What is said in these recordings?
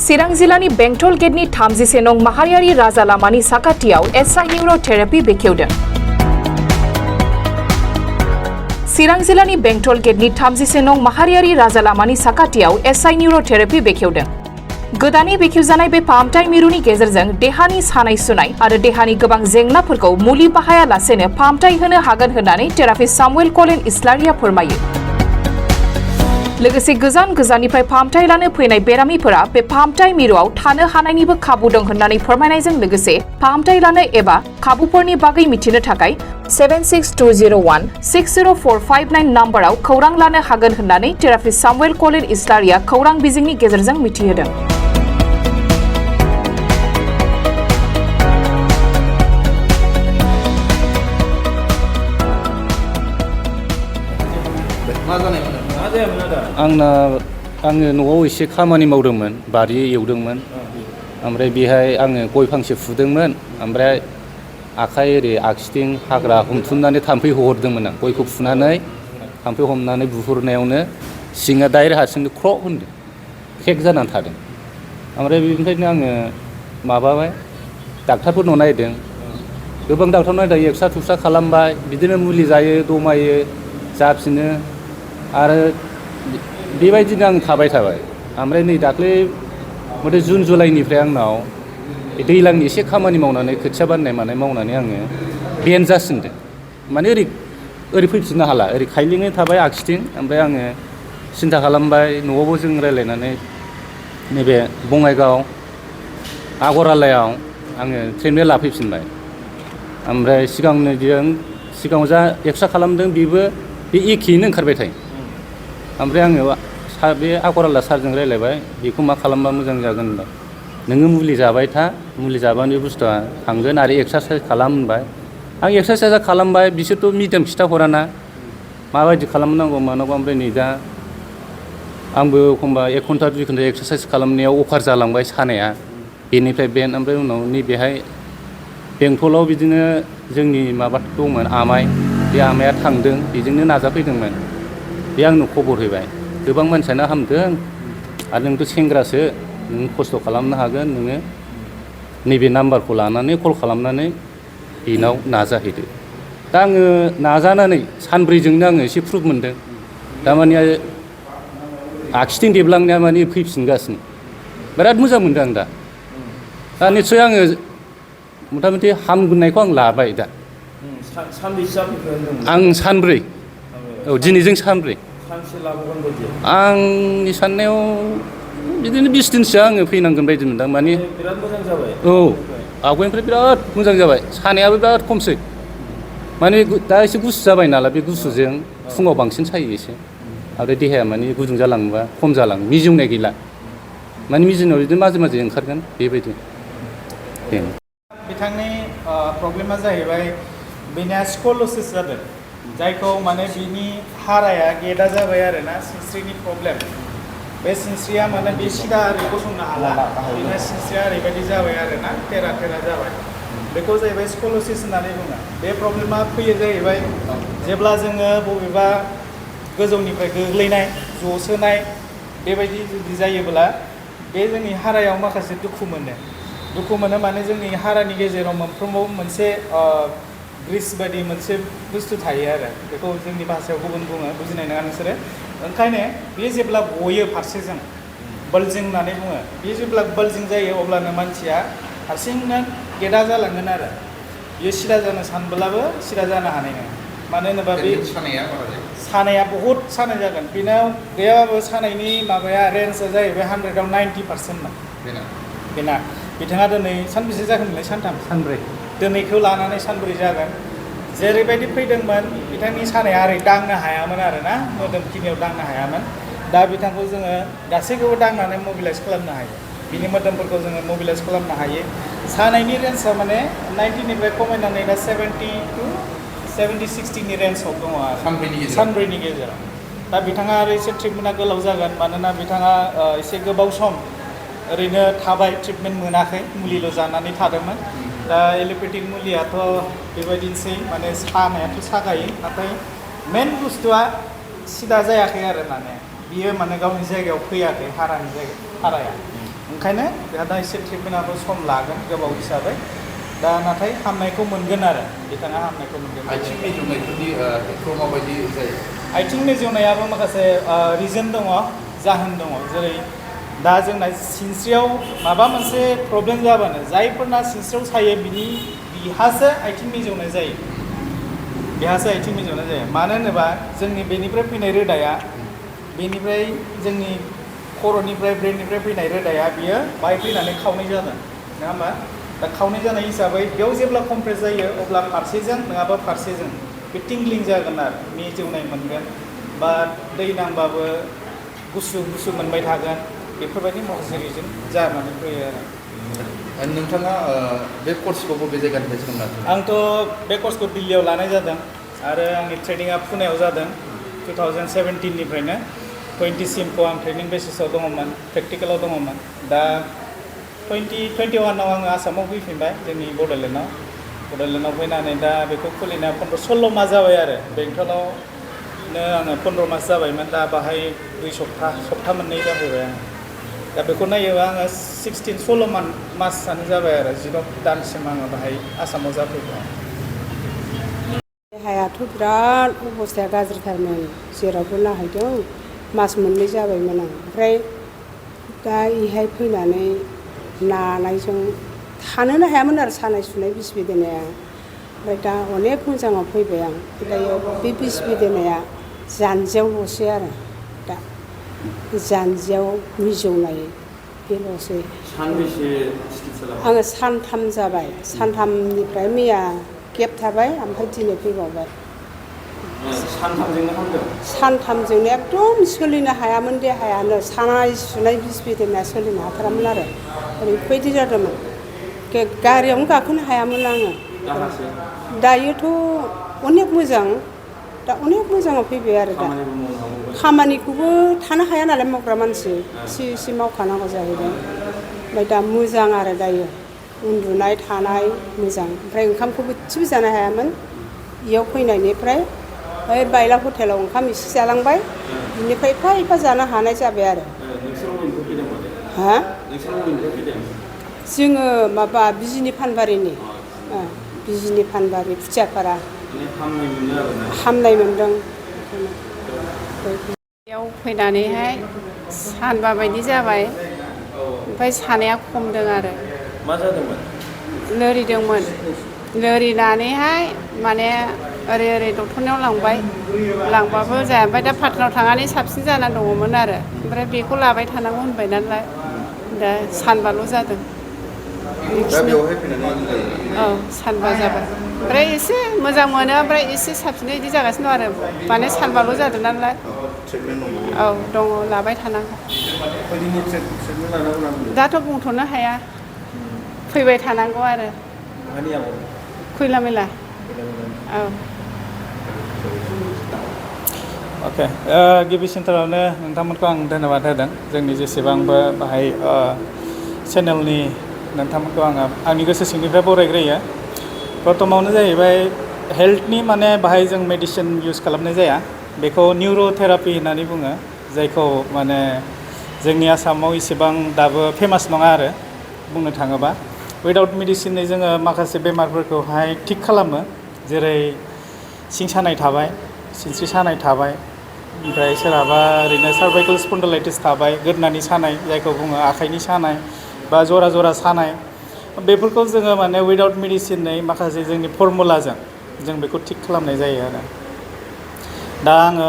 चिरां जिल्लानि बेंटल गेटनि 31 नं माहारियारि राजा लामानि साखाथियाव एसआइ निउर' थेरापि बेखेवदों। चिरां जिल्लानि बेंटल गेटनि 31 नं माहारियारि राजा लामानि साखाथियाव एसआइ निउर' थेरापि बेखेवदों। गोदानै बेखेवजानाय बे फाहामथाय मिरुनि गेजेरजों देहानि सानाय सुनाय आरो देहानि गोबां जेंनाफोरखौ मुलि बाहायालासेनो फाहामथाय होनो हागोन होननानै थेरापिस्ट सामुएल कलेन इस्लारिया फोरमायो। लोगोसे गोजान गोजाननिफ्राय फाहामथाय लानो फैनाय बेरामिफोरा बे फाहामथाय मिरुआव थानो हानायनिबो खाबु दं होननानै फोरमायनायजों लोगोसे फाहामथाय लानो एबा खाबुफोरनि बागै मिथिनो थाखाय 7620160459 नाम्बाराव खौरां लानो हागोन होननानै थेरापिस्ट सामुएल कलेन इस्लारिया खौरां बिजोंनि गेजेरजों मिथिहोदों। आङो न'आव एसे खामानि मावदोंमोन, बारि एवदोंमोन, ओमफ्राय बेहाय आङो गय फांसे फुदोंमोन, ओमफ्राय आखाइ ओरै आगसिथिं हाग्रा हमथुमनानै थाम्फै हहरदोंमोन आं। गयखौ फुनानै थाम्फै हमनानै बुहरनायावनो सिङा डाइरेक्ट हारसिंनो ख्र' होनदों, क्रेक जानानै थादों। ओमफ्राय बेनिफ्रायनो आङो माबाबाय, डाक्टारफोरनाव नायदों, गोबां डाक्टारनाव नायदों, एक्सरा थुक्सा खालामबाय, बिदिनो मुलि जायो, दमायो, जाफिनो आरो बेबायदिनो आं थाबाय। ओमफ्राय नै दाख्लै मथे जुन जुलाइनिफ्राय आंनाव दैज्लांनि एसे खामानि मावनानै खोथिया बाननाय मानाय मावनानै आङो बेन जासिनदों। माने ओरै फैफिननो हाला, ओरै खायलेंनो थाबाय आगसिथिं। ओमफ्राय आङो सिन्था खालामबाय, न'आवबो जों रायज्लायनानै नैबे बङाइगाव आगरालायाव आङो ट्रिटमेन्ट लाफैफिनबाय। ओमफ्राय सिगाङाव जा एक्सरा खालामदों बेबो बे एखेयैनो ओंखारबाय थायो। ओमफ्राय आङो बे आगराला सारजों रायज्लायबाय, बेखौ मा खालामबा मोजां जागोन होनबाय। नोङो मुलि जाबाय था, मुलि जाबानो बे बुस्थुआ थांगोन आरो एक्सारसाइस खालाम होनबाय। आं एक्सारसाइसआ खालामबाय, बिसोरथ' मिडियाम खिथाहराना माबायदि खालामनांगौ मानांगौ। ओमफ्राय नै दा आंबो एखमबा 1 घन्टा 2 घन्टा एक्सारसाइस खालामनायाव अभार जालांबाय सानाया, बेनिफ्राय बेन। ओमफ्राय उनाव नैबेहाय बेंटलाव बिदिनो जोंनि माबा दंमोन आमाइ, बे आमाइया थांदों, बेजोंनो नाजाफैदोंमोन। बे आंनो खबर होबाय, गोबां मानसियानो हामदों आरो नोंथ' सेंग्रासो, नों खस्थ' खालामनो हागोन, नोङो नैबे नाम्बारखौ लानानै कल खालामनानै बेनाव नाजाहैदो। दा आङो नाजानानै सानब्रैजोंनो आङो एसे प्रुफ मोनदों। दामाने आगसिथिं देबलांनाया माने फैफिनगासिनो, बिराद मोजां मोनदों आं दा निस्सय आङो मथा मथि हामगोननायखौ आं लाबाय दा। आं सानब्रै, औ दिनैजों सानब्रै। आंनि साननायाव बिदिनो 20 दिनसोआ आङो फैनांगोन बायदि मोनदां। माने बिराद मोजां जाबाय। औ, आवगायनिफ्राय बिराद मोजां जाबाय, सानायाबो बिराद खमसै। माने दा एसे गुसु जाबाय नालाय, बे गुसुजों फुङाव बांसिन सायो एसे, आरो देहाया माने गुदुं जालाङोबा खम जालाङो, मिजौनाय गैला। माने मिजौनायाव बिदिनो माजे माजे ओंखारगोन बेबायदि। बिथांनि प्रब्लेमा जाहैबाय बेनिया स्क'लोसिस जादों, जायखौ माने बिनि हाराया गेदा जाबाय आरो ना, सिनस्रिनि प्रब्लेम। बे सिनस्रिया माने बे सिदा ओरै गसंनो हाला, बेना सिनस्रिया ओरैबायदि जाबाय आरो ना, थेरा जाबाय। बेखौ जाहैबाय स्क'लोसिस होननानै बुङो। बे प्रब्लेमा फैयो जाहैबाय जेब्ला जोङो बबेबा गोजौनिफ्राय गोग्लैनाय, जसोनाय बेबायदि जुदि जायोब्ला बे जोंनि हारायाव माखासे दुखु मोनो माने जोंनि हारानि गेजेराव मोनफ्रोमबो मोनसे ग्रिस बायदि मोनसे बुस्थु थायो आरो, बेखौ जोंनि भाषायाव गुबुन बुङो, बुजिनाय नङा नोंसोरो। ओंखायनो बे जेब्ला गयो फारसेजों, बल्जिं होननानै बुङो, बे जेब्ला बल्जिं जायो अब्लानो मानसिया हारसिंनो गेदा जालांगोन आरो। बियो सिदा जानो सानब्लाबो सिदा जानो हानाय नङा। मानो होनोबा बे सानाया बहुद सानाय जागोन। बेनाव गैयाबाबो सानायनि माबाया रेन्जआ जाहैबाय 100आव 90%। बेना बिथाङा दिनै सानबेसे जागोनलाय? सानब्रै। दिनैखौ लानानै सानब्रै जागोन। जेरैबायदि फैदोंमोन, बिथांनि सानाया ओरै दांनो हायामोन आरो ना, मोदोमखिनियाव दांनो हायामोन। दा बिथांखौ जोङो गासैखौबो दांनानै मबिलाइस खालामनो हायो, बिनि मोदोमफोरखौ जोङो मबिलाइस खालामनो हायो। सानायनि रेन्जआ माने 90निफ्राय खमायनानै दा 70 to 70-60नि रेन्जआव दङ आरो सानब्रैनि गेजेराव। दा बिथाङा आरो एसे ट्रिटमेन्टआ गोलाव जागोन, मानोना बिथाङा एसे गोबाव सम ओरैनो थाबाय, ट्रिटमेन्ट मोनाखै, मुलिल' जानानै थादोंमोन। दा एल'पेथिक मुलियाथ' बेबायदिनोसै, माने सानायाथ' सागायो, नाथाय मेन बुस्थुआ सिदा जायाखै आरो, माने बियो माने गावनि जायगायाव फैयाखै, हाराया ओंखायनो दा एसे ट्रिटमेन्टआबो सम लागोन गोबाव हिसाबै दा नाथाय हामनायखौ मोनगोन आरो बिथाङा हामनायखौ मोनगोन आथिं मिजौनायफोरनि खेथ्रआव माबायदि जायो आथिं मिजौनायाबो माखासे रिजन दङ जाहोन दङ जेरै दा जोंना सिनस्रियाव माबा मोनसे प्रब्लेम जाबानो जायफोरना सिनस्रियाव सायो बिहासो आथिं मिजौनाय जायो बेहासो आथिं मिजौनाय जायो मानो होनोबा जोंनि बेनिफ्राय फैनाय रोदाया बेनिफ्राय जोंनि खर'निफ्राय ब्रेननिफ्राय फैनाय रोदाया बियो बाहाय फैनानै खावनै जादों नङा होमबा दा खावनै जानाय हिसाबै बेयाव जेब्ला कमप्रेस जायो अब्ला फारसेजों नङाबा फारसेजों बे टिंग्लिं जागोन आरो मिजौनाय मोनगोन बा दै नांबाबो गुसु गुसु मोनबाय थागोन बेफोरबायदि माखासे रिजन जानानै फैयो आरो नोंथाङा बे कर्सखौ बबे जायगानिफ्राय सोलोंना आंथ' बे कर्सखौ दिल्लीयाव लानाय जादों आरो आंनि ट्रेनिंआ पुनेयाव जादों 2017निफ्रायनो 20सिमखौ आं ट्रेनिं बेसिसाव दङमोन प्रेक्टिकेलाव दङमोन दा 2021आव आङो आसामाव फैफिनबाय जोंनि बड'लेण्डआव फैनानै दा बेखौ खुलिनाया 16 मास जाबाय आरो बेंटलावनो आङो 15 मास जाबायमोन दा बाहाय 2 सप्ता मोननै जाफैबाय आङो दा बेखौ नायोबा आङो 16 मासानो जाबाय आरो 16 दानसिम आङो बाहाय आसामाव जाफैबाय देहायाथ' बिराद अबस्थाया गाज्रिथारमोन जेरावबो नाहैदों मास मोननै जाबायमोन आं ओमफ्राय दा इहाय फैनानै नानायजों थानोनो हायामोन आरो सानाय सुनाय बिस बेदेनाया ओमफ्राय दा अनेक मोजाङाव फैबाय आं दायो बे बिस बेदेनाया जानजियावल'सै आरो दा जानजियाव मिजौनाय बेल'सै सानबेसे आङो सानथाम जाबाय सानथामनिफ्राय मैया गेप थाबाय ओमफ्राय दिनै फैबावबाय सानथामजोंनो हामदों सानथामजोंनो एकदम सोलिनो हायामोन देहायानो सानाय सुनाय बिस बेदेनाया सोलिनो हाथारामोन आरो ओरैबायदि जादोंमोन गारियावनो गाखोनो हायामोन आङो दायोथ' अनेक मोजां दा अनेक मोजाङाव फैबाय आरो दा खामानिखौबो थानो हाया नालाय मावग्रा मानसि एसे मावखानांगौ जाहैदों ओमफ्राय दा मोजां आरो दायो उन्दुनाय थानाय मोजां ओमफ्राय ओंखामखौबो एसेबो जानो हायामोन इयाव फैनायनिफ्राय ओइ बायला हटेलाव ओंखाम एसे जालांबाय बिनिफ्राय एफा जानो हानाय जाबाय आरो हा जोङो माबा बिजिनि फानबारिनि बिजिनि फानबारि खुथियापारा हामनाय मोनदों बेयाव फैनानैहाय सानबा बायदि जाबाय ओमफ्राय सानाया खमदों आरो मा जादोंमोन लोरिदोंमोन लोरिनानैहाय माने ओरै डक्टरनियाव लांबाबो जाया ओमफ्राय दा पाटनाव थांनानै साबसिन जानानै दङमोन आरो ओमफ्राय बेखौ लाबाय थानांगौ होनबाय नालाय दा सानबाल' जादों दा बेवहाय फैनानै औ सानबा जाबाय ओमफ्राय एसे मोजां मोनो ओमफ्राय एसे साबसिन बिदि जागासिनो दं आरो माने सानबाल' जादों नालाय औ दङ लाबाय थानांगौ दाथ' बुंथ'नो हाया फैबाय थानांगौ आरो खैला मेला औ अके गिबि सेन्टारावनो नोंथांमोनखौ आं धन्यबाद होदों जोंनि जेसेबांबो बाहाय चेनेलनि नोंथांमोनखौ आङो आंनि गोसो सिंनिफ्राय बरायग्रोयो प्रथमावनो जाहैबाय हेल्थनि माने बाहाय जों मेडिसिन इउज खालामनाय जाया बेखौ निउर' थेरापि होननानै बुङो जायखौ माने जोंनि आसामाव इसेबां दाबो फेमास नङा आरो बुंनो थाङोबा उइदाउट मेडिसिनै जोङो माखासे बेमारफोरखौहाय थिग खालामो जेरै सिं सानाय थाबाय सिनस्रि सानाय थाबाय ओमफ्राय सोरहाबा ओरैनो सार्भाइकेल स्पन्डिलाइटिस थाबाय गोदनानि सानाय जायखौ बुङो आखाइनि सानाय बा जरा सानाय बेफोरखौ जोङो माने उइदाउट मेडिसिनै माखासे जोंनि फर्मुलाजों जों बेखौ थिग खालामनाय जायो आरो दा आङो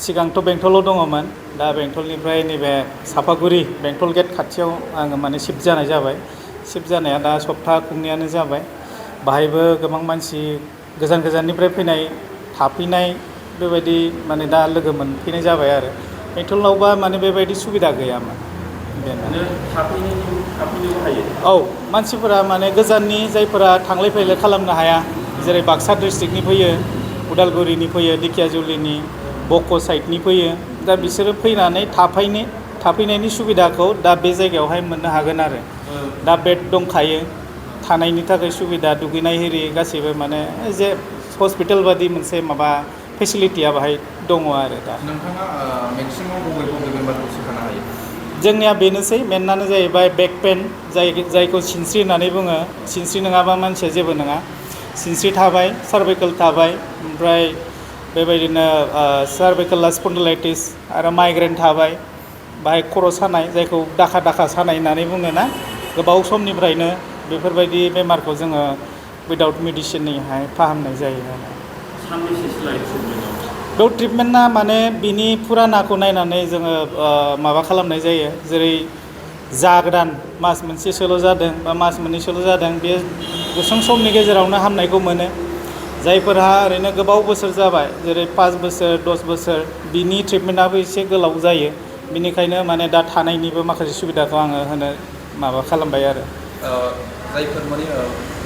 सिगांथ' बेंटलाव दङमोन दा बेंटलनिफ्राय नैबे सापागुरि बेंटल गेट खाथियाव आङो माने शिफ्ट जानाय जाबाय शिफ्ट जानाया दा सप्ता खुंनायानो जाबाय बाहायबो गोबां मानसि गोजान गोजाननिफ्राय फैनाय थाफैनाय बेबायदि माने दा लोगो मोनफैनाय जाबाय आरो बेंटलावबा माने बेबायदि सुबिदा गैयामोन औ मानसिफोरा माने गोजाननि जायफोरा थांलाय फैलाय खालामनो हाया जेरै बाक्सा डिस्ट्रिक्टनि फैयो उदालगुरिनि फैयो दिखियाजुलिनि बक' साइडनि फैयो दा बिसोरो फैनानै थाफैनायनि सुबिदाखौ दा बे जायगायावहाय मोननो हागोन आरो दा बेड दंखायो थानायनि थाखाय सुबिदा दुगैनाय एरि गासैबो माने जे हस्पिटाल बादि मोनसे माबा फेसिलिटिया बाहाय दङ आरो दा नोंथाङा मेक्सिमाम बबे बेमारखौ सोखानो हायो जोंनिया बेनोसै मेनानो जाहैबाय बेक पेन जायखौ सिनस्रि होननानै बुङो सिनस्रि नङाबा मानसिया जेबो नङा सिनस्रि थाबाय सार्भाइकेल थाबाय ओमफ्राय बेबायदिनो सार्भाइकेल स्पन्डिलाइटिस आरो माइग्रेन थाबाय बाहाय खर' सानाय जायखौ दाखा दाखा सानाय होननानै बुङो ना गोबाव समनिफ्रायनो बेफोरबायदि बेमारखौ जोङो उइदाउट मेडिसिननिहाय फाहामनाय जायो आरो सानबेसेसो लायो बेयाव ट्रिटमेन्टआ माने बिनि फुरानाखौ नायनानै जोङो माबा खालामनाय जायो जेरै जागोदान मास मोनसेसोल' जादों बा मास मोननैसोल' जादों बे गुसुं समनि गेजेरावनो हामनायखौ मोनो जायफोरहा ओरैनो गोबाव बोसोर जाबाय जेरै 5 बोसोर 10 बोसोर बिनि ट्रिटमेन्टआबो एसे गोलाव जायो बिनिखायनो माने दा थानायनिबो माखासे सुबिदाखौ आङो होनो माबा खालामबाय आरो जायफोर माने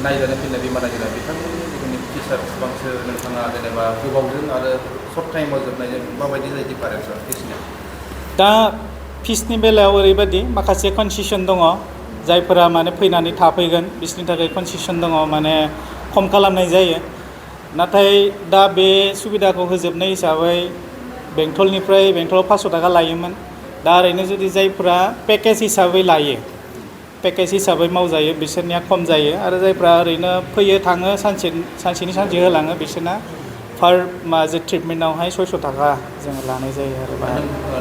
नायजानो फैनाय बेमार नायजानाय बिथांमोननि जिखुनु फिसार बेसेबांसो नोंथाङा जेनेबा गोबावजों आरो सर्ट टाइमाव जोबनायजों माबायदि जायो डिफारेन्सआ फिसनिया दा फिसनि बेलायाव ओरैबायदि माखासे कनसेसन दङ जायफोरा माने फैनानै थाफैगोन बिसोरनि थाखाय कनसेसन दङ माने खम खालामनाय जायो नाथाय दा बे सुबिदाखौ होजोबनाय हिसाबै बेंटलाव 500 थाखा लायोमोन दा ओरैनो जुदि जायफोरा पेकेज हिसाबै लायो पेकेज हिसाबै मावजायो बिसोरनिया खम जायो आरो जायफ्रा ओरैनो फैयो थाङो सानसेनि सानसे होलाङो बिसोरना पार माजे ट्रिटमेन्टआवहाय 600 थाखा जोङो लानाय जायो आरो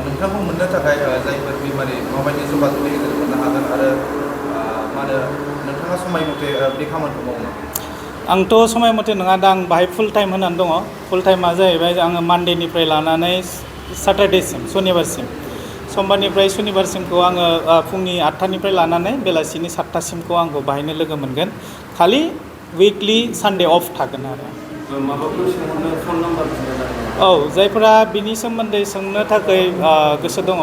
नोंथांखौ मोननो थाखाय जायफोर बेमारि माबायदि जगाजगनि गेजेरजों मोननो हागोन आरो मा होनो नोंथाङा समाय मथे बे खामानिखौ मावनो आंथ' समाय मथे नङा दा आं बाहाय फुल टाइम होनानै दङ फुल टाइमा जाहैबाय आङो मानडेनिफ्राय लानानै सैटारडेसिम सनिबारसिम समबारनिफ्राय सनिबारसिमखौ आङो फुंनि 8टानिफ्राय लानानै बेलासिनि 7टासिमखौ आंखौ बाहायनो लोगो मोनगोन खालि उइकलि सानडे अफ थागोन आरो माबाफोर सोंहरनो फन नाम्बार औ जायफोरा बिनि सोमोन्दै सोंनो थाखाय गोसो दङ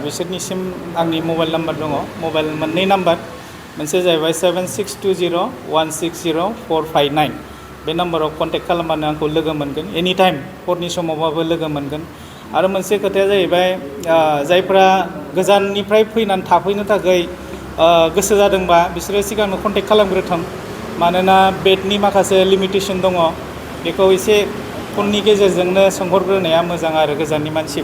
बिसोरनिसिम आंनि मबाइल नाम्बार दङ मबाइल मोननै नाम्बार मोनसे जाहैबाय 7620160459 बे नाम्बाराव कन्टेक्ट खालामबानो आंखौ लोगो मोनगोन एनि टाइम हरनि समावबाबो लोगो मोनगोन आरो मोनसे खोथाया जाहैबाय जायफोरा गोजाननिफ्राय फैनानै थाफैनो थाखाय गोसो जादोंबा बिसोरो सिगांनो कन्टेक्ट खालामग्रोथों मानोना बेडनि माखासे लिमिटेसन दङ बेखौ एसे फननि गेजेरजोंनो सोंहरग्रोनाया मोजां आरो गोजाननि मानसिबा